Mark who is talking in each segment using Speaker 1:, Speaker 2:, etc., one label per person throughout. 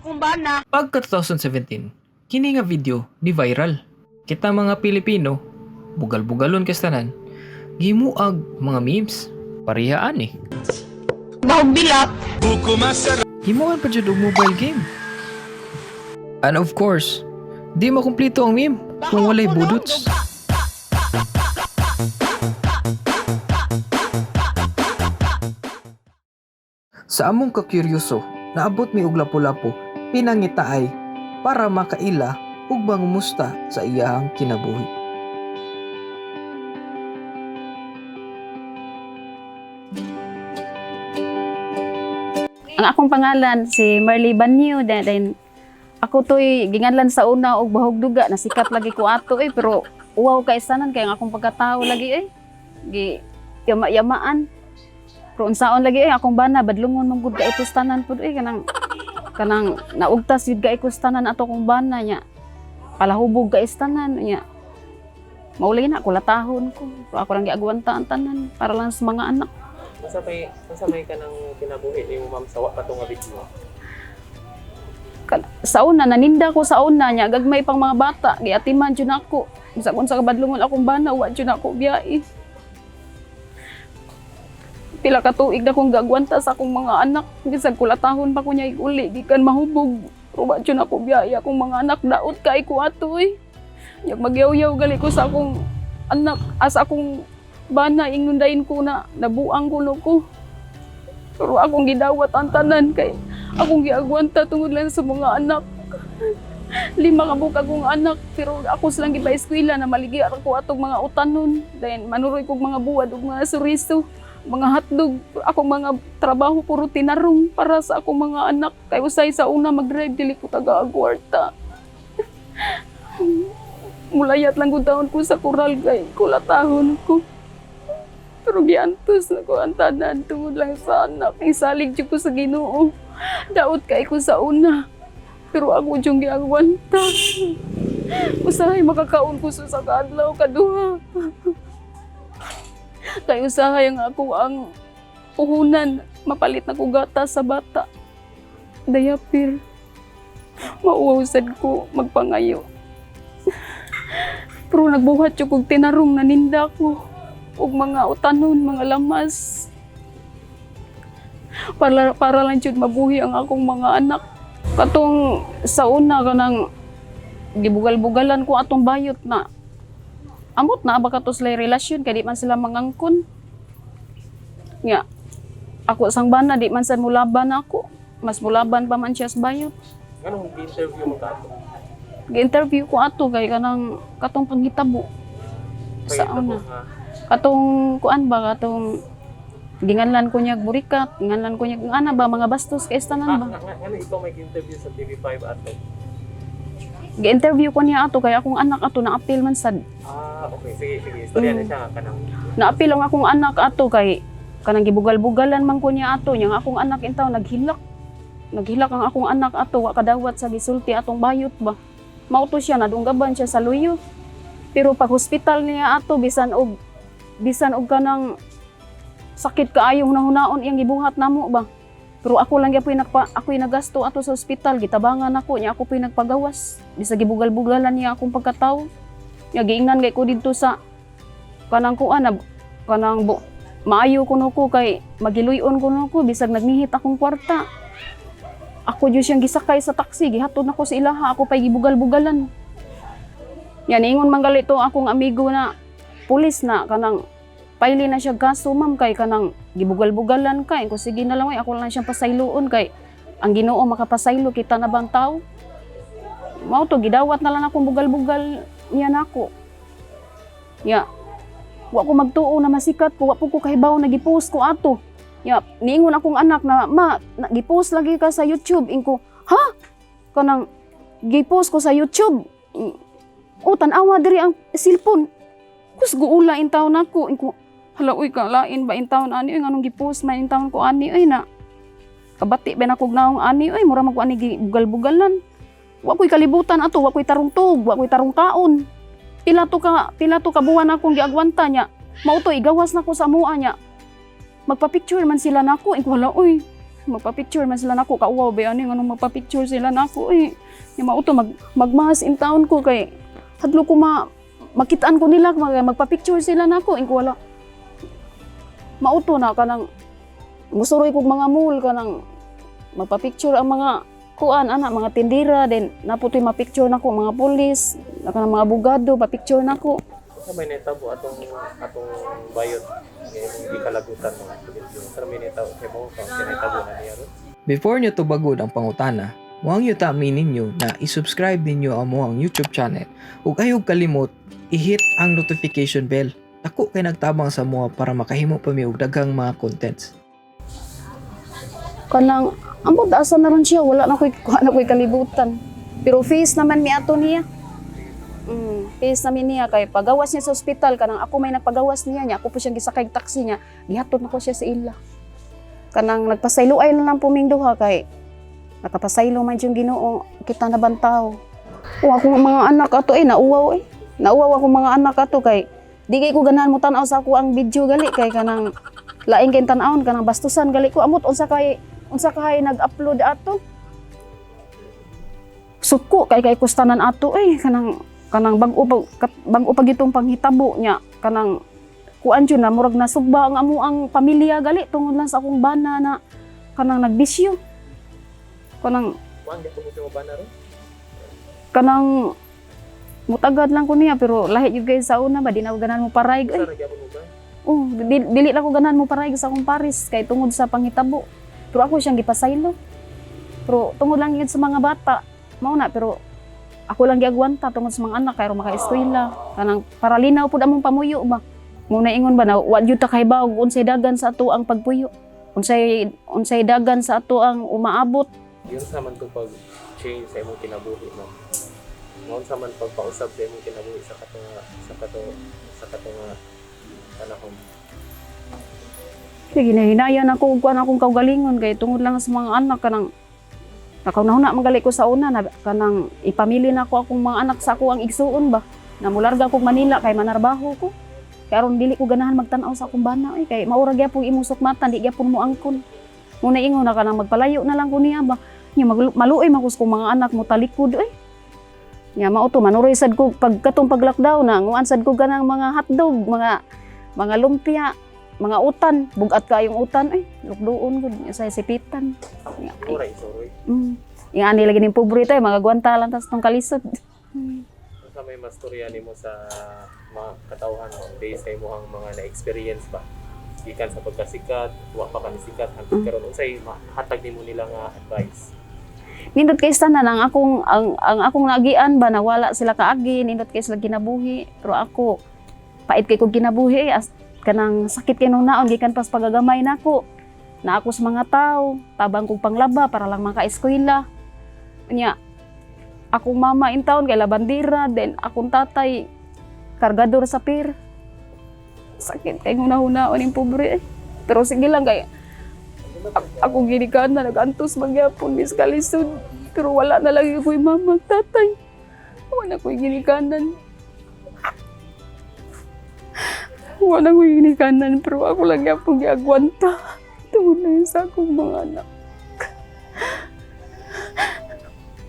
Speaker 1: Akong bana.
Speaker 2: Pagka 2017, kini nga video ni viral. Kita mga Pilipino, bugal-bugalon kastanan, gimuag mga memes. Parihaan eh.
Speaker 1: Bahog bilak.
Speaker 2: Himuan pa jud og mobile game. And of course, di makumplito ang meme kung walay budots. Sa among kakuryoso, naabot mi og lapu-lapu, pinangitaay para makaila ug mangumusta sa iyahang kinabuhi.
Speaker 3: Ang akong pangalan si Marley Banyo, then ako to'y ginganlan sa una og bahog duga, nasikat lagi ko ato eh, pero uwaw kay sanan kay ang akong pagkatao lagi eh. Gi yama-yamaan. Pero unsaon lagi eh akong bana badlungon man gud kay tanan pud eh, kanang kanang naugtas yun kay tanan ato akong bana nya. Palahubog kay tanan nya. Maulay na kulatahon ko. Pero ako lang giagwanta ang tanan para lang sa mga anak.
Speaker 4: Unsa may kanang kinabuhi nimo, ma'am, sa wa pa to nga video?
Speaker 3: Sa una naninda ko sa una niya, gagmay pang mga bata, giatiman jud ako. Bisag unsa ka badlungon akong bana, wa jud ako biyae. Pila ka tuig na kong gagwanta sa akong mga anak, bisag kulatahon pa ko niya uli gikan mahubog. Pero wa jud ako biyae akong mga anak, daot kay ko ato eh. Nya magyaw-yaw gali ko sa akong anak, asa akong bana, ingnon dayon ko na nabuang ko no ko. Pero akong gidawat ang tanan kay akong giagwanta tungod lang sa mga anak. 5 ka buok akong anak, pero ako silang gipa-eskwela na maligi ako atong mga utanon. Then manuroy kog mga buwad ug mga suriso, mga hotdog, akong mga trabaho puro tinarong para sa akong mga anak. Kay usay sa una mag-drive dili ko taga-agwarta. Mulayat lang gud taon ko sa koral kay kulatahon ko. Pero giantos na ko ang tanan tungod lang sa anak. Isalig jud ko sa Ginoo. Daot kay ko sa una. Pero ako jung giagwanta. Usahay makakaon ko sa kaadlaw kaduha. Kay usahay ang ako ang puhunan, mapalit na ko gatas sa bata. Dayapir. Mauwaw sad ko magpangayo. Pero nagbuhat jud kog tinarong, naninda ko og mga utanon, mga lamas. Para lang jud mabuhi ang akong mga anak. Katong sa una kanang gibugal-bugalan ko atong bayot na amot na ba kato sila relasyon kay di man sila mangangkon. Nga ako sang bana di man sad mulaban ako. Mas mulaban pa man siya sa bayot.
Speaker 4: Nganong gi-interview mo ka ato?
Speaker 3: Gi-interview ko ato kay kanang katong panghitabo sa
Speaker 4: Pangitabo
Speaker 3: una.
Speaker 4: nga.
Speaker 3: Katong kuan ba, katong ginganlan ko niya burikat, ginganlan ko niya ana ba mga bastos kay tanan
Speaker 4: Ah,
Speaker 3: ba.
Speaker 4: nga ikaw may interview sa TV5 ato?
Speaker 3: Gi-interview ko niya ato kay akong anak ato naapil man sad.
Speaker 4: Ah, okay. Sige, sige. Istorya na siya nga kanang
Speaker 3: Naapil ang akong anak ato kay kanang gibugal-bugalan man ko niya ato nya ang akong anak intaw naghilak. Naghilak ang akong anak ato, wa kadawat sa gisulti atong bayot ba. Mao to siya, nadunggaban siya sa luyo. Pero pag hospital niya ato bisan og kanang sakit kaayo hunahunaon iyang gibuhat namo ba. Pero ako lang gyud nagpa ako'y nagasto ato sa ospital, gitabangan ako niya, ako po'y nagpagawas. Bisag gibugal-bugalan niya akong pagkatawo. Nya giingnan kay ko didto sa kanang kuan na kanang maayo kuno ko kay magiluyon kuno ko bisag nagnihit akong kwarta. Ako jud siyang gisakay sa taxi, gihatod nako sa ilaha, ako pa'y gibugal-bugalan. Yan ingon man gali to akong amigo na pulis na kanang paili na siya kaso, ma'am, kay kanang gibugal-bugalan ka. Ko sige na lang oy, ako lang siyang pasayloon kay ang Ginoo makapasaylo, kita na bang tao. Mao to gidawat na lang akong bugal-bugal niya nako. Ya, wa ko magtuo na masikat ko, wa po ko kahibaw na gipost ko ato. Ya, niingon akong anak na, "Ma, na, gipost lagi ka sa YouTube." Ingko, "Ha? Kanang gipost ko sa YouTube?" "O, tan-awa diri ang cellphone." Kusgo ula in taon nako. Ingko, "Hala uy, kalain ba in taon ani uy, nganong gipost man in taon ko ani uy na. Kabati ba na kog naong ani uy, mura man ko ani gibugal-bugalan." Wa ko'y kalibutan ato, wa ko'y tarong tuog, wa ko'y tarong kaon. Pila to ka buwan akong giagwanta niya. Mao to igawas na ko sa mua niya. Magpa-picture man sila nako, ingko, "Hala uy." Magpa-picture man sila nako, kauwaw ba ani nganong magpa-picture sila nako eh. Nya mao to magmas in town ko kay hadlo ko makitaan ko nila magpa-picture sila nako ingko wala. Mao to na kanang musuroy kog mga mall, kanang magpa-picture ang mga kuan ana, mga tindira, then naputoy ma-picture nako mga pulis, kanang mga abogado pa-picture nako.
Speaker 4: Unsa may nahitabo atong atong bayot nga imong gikalagutan mo? Unsa may nahitabo kay mo ka nahitabo na niya ron?
Speaker 2: Before nyo tubagod ang pangutana, muang yuta mi ninyo na isubscribe ninyo ang muang YouTube channel ug ayaw kalimot i-hit ang notification bell. Dako kay nagtabang sa mua para makahimo pa mi og daghang mga contents.
Speaker 3: Kanang ambot asa na ron siya, wala na koy kuha na koy kalibutan. Pero face naman mi ato niya. Face namin niya kay pagawas niya sa ospital, kanang ako may nagpagawas niya niya, ako po siyang gisakay og taxi niya, gihatod na ko siya sa ila. Kanang nagpasaylo ay na lang puming duha kay nakapasaylo man yung Ginoo, kita na bantaw. O akong mga anak ato eh nauwaw eh. Nauwaw akong mga anak ato kay di kay ko ganahan mo tan-aw sa ako ang video gali kay kanang laing kay tan-awon, kanang bastusan gali ko amot unsa kay nag-upload ato. Suko kay kay kustanan ato eh, kanang kanang bag-o pa gitong panghitabo niya, kanang kuan jud na murag nasugba ang amo ang pamilya gali tungod lang sa akong bana na kanang nagbisyo. Kanang
Speaker 4: Kuan gyapon mo si bana ron?
Speaker 3: Kanang mutagad lang ko niya pero lahi jud kay sa una ba, di na ko ganahan mo parayg
Speaker 4: Unsa
Speaker 3: eh.
Speaker 4: ra gyapon mo ba?
Speaker 3: Oh, dili lang ko ganahan mo parayg sa akong paris kay tungod sa panghitabo. Pero ako siyang gipasaylo. Pero tungod lang yun sa mga bata, mao na, pero ako lang giagwanta tungod sa mga anak kay aron makaeskwela. Kanang para linaw pud among pamuyo ba. Muna ingon ba na wa jud ta kahibaw og unsay dagan sa ato ang pagpuyo. Unsay unsay dagan sa ato ang umaabot.
Speaker 4: Yun sa man to pag change sa imong kinabuhi mo. Unsa man pagpausab sa imong kinabuhi sa kato nga panahon?
Speaker 3: Kay ginahinayan ako og kuan akong kaugalingon kay tungod lang sa mga anak, kanang nakaunahuna man gali ko sa una na kanang ipamili na ko akong mga anak sa ako ang igsuon ba. Namularga kog Manila kay manarbaho ko. Kay aron dili ko ganahan magtan-aw sa akong bana eh, kay maura gyapon imong sukmatan, di gyapon mo angkon. Muna ingon na kanang magpalayo na lang ko niya ba. Nya maluoy man ko sa akong mga anak mo talikod eh. Nya mao to manuroy sad ko pag katong pag lockdown na nguan sad ko ganang mga hotdog, mga lumpia, mga utan, bugat kayong utan eh, lukduon gud sa sipitan.
Speaker 4: Ora isuroy.
Speaker 3: Yung ani lagi ning pobre tayo, mga gwanta lang tas tong kalisod.
Speaker 4: Unsa may mastorya nimo sa mga katawhan mo based sa imong mga na-experience ba? Gikan sa pagkasikat, wa pa ka nisikat hangtod karon, unsay mahatag nimo nila nga advice?
Speaker 3: Nindot kay sana ang akong ang akong naagian ba, nawala sila kaagi, nindot kay sila kinabuhi, pero ako pait kay kog kinabuhi eh, as kanang sakit kay nung naon gikan pas pagagamay nako. Na ako sa mga tao, tabang kog panglaba para lang makaeskwela. Nya akong mama in town kay labandira, then akong tatay kargador sa pier. Sakit kay hunahuna ning pobre eh. Pero sige lang kay ako ginikan na nagantos magyapon mis kalisod. Pero wala na lang ako'y mama at tatay. Wala ko'y ginikanan. Wala ko'y ginikanan pero ako lang yapon giagwanta. Tungod na yun sa akong mga anak.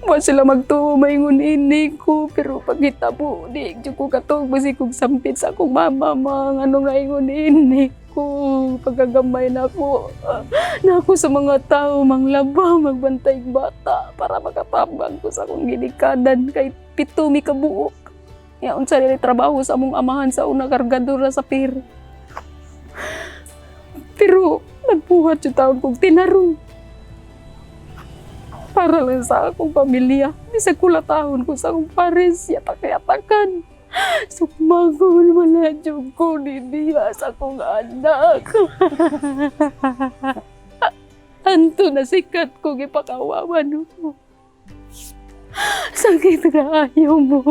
Speaker 3: Wa sila magtuo maingon ini ko pero pagkita po di jud ko katog basi kog sampit sa akong mama mga anong naingon ini ko pagkagamay na ako na ako sa mga tao manglaba, magbantay og bata para makatabang ko sa akong ginikanan kay 7 mi kabuok. Ya unsa nila trabaho sa among amahan sa una, kargador ra sa pier. Pero nagbuhat jud taon kog tinarong para lang sa akong pamilya. Bisag kulatahon ko sa akong pares, yatak-yatakan. Sukmagol wala jud ko ni diya sa akong anak. Anto na sikat ko gipakawawan mo. Sakit kaayo mo.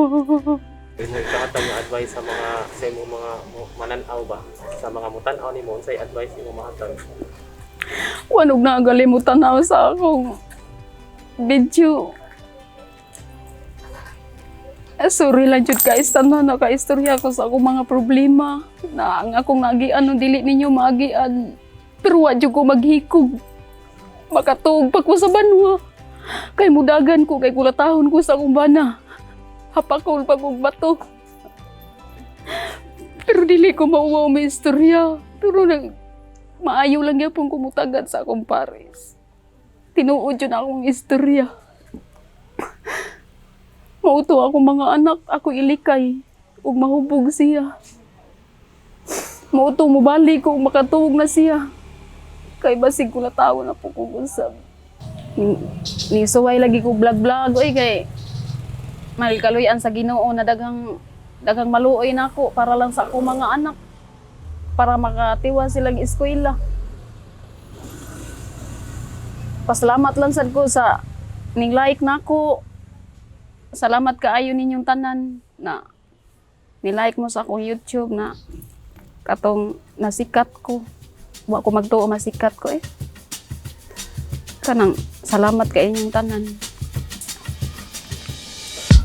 Speaker 4: Imo ikahatag nga advice sa imong mga manan-aw ba? Sa mga mutan-aw nimo, unsay advice imo mahatag?
Speaker 3: Wanog na galimutan na sa akong video. Eh, sorry lang jud kay tanan nakaistorya ko sa akong mga problema na ang akong naagian no dili ninyo maagian. Pero wa jud ko maghikog. Makatuog pa ko sa banwa. Kay mudagan ko, kay kulatahon ko sa akong bana. Hapakol pa kong bato. Pero dili ko mauwaw may istorya. Pero nag, maayo lang yapon kumutagan sa akong pares. Tinuod yun akong istorya. Mauto akong mga anak, ako ilikay. Ug mahubog siya. Mauto mubalik ko, makatuog na siya. Kay basig ko na tao na po kong usab. Ni suway lagi ko vlog-vlog oy kay mahal kaluyan sa Ginoo na daghang daghang maluoy nako para lang sa akong mga anak para makatiwa silang eskwela. Pasalamat lang sad ko sa ning like nako. Salamat kaayo ninyong tanan na ni-like mo sa akong YouTube na katong nasikat ko. Wa ko magtuo masikat ko eh. Kanang salamat kay inyong tanan.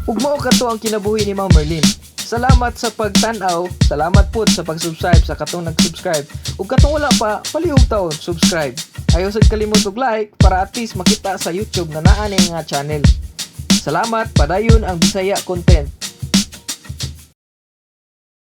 Speaker 2: Ug mao kato ang kinabuhi ni Ma'am Merlin. Salamat sa pagtan-aw, salamat pud sa pag-subscribe sa katong nag-subscribe. Ug katong wala pa, palihog taon subscribe. Ayaw sad kalimot og like para at least makita sa YouTube na naa ni nga channel. Salamat, padayon ang Bisaya content.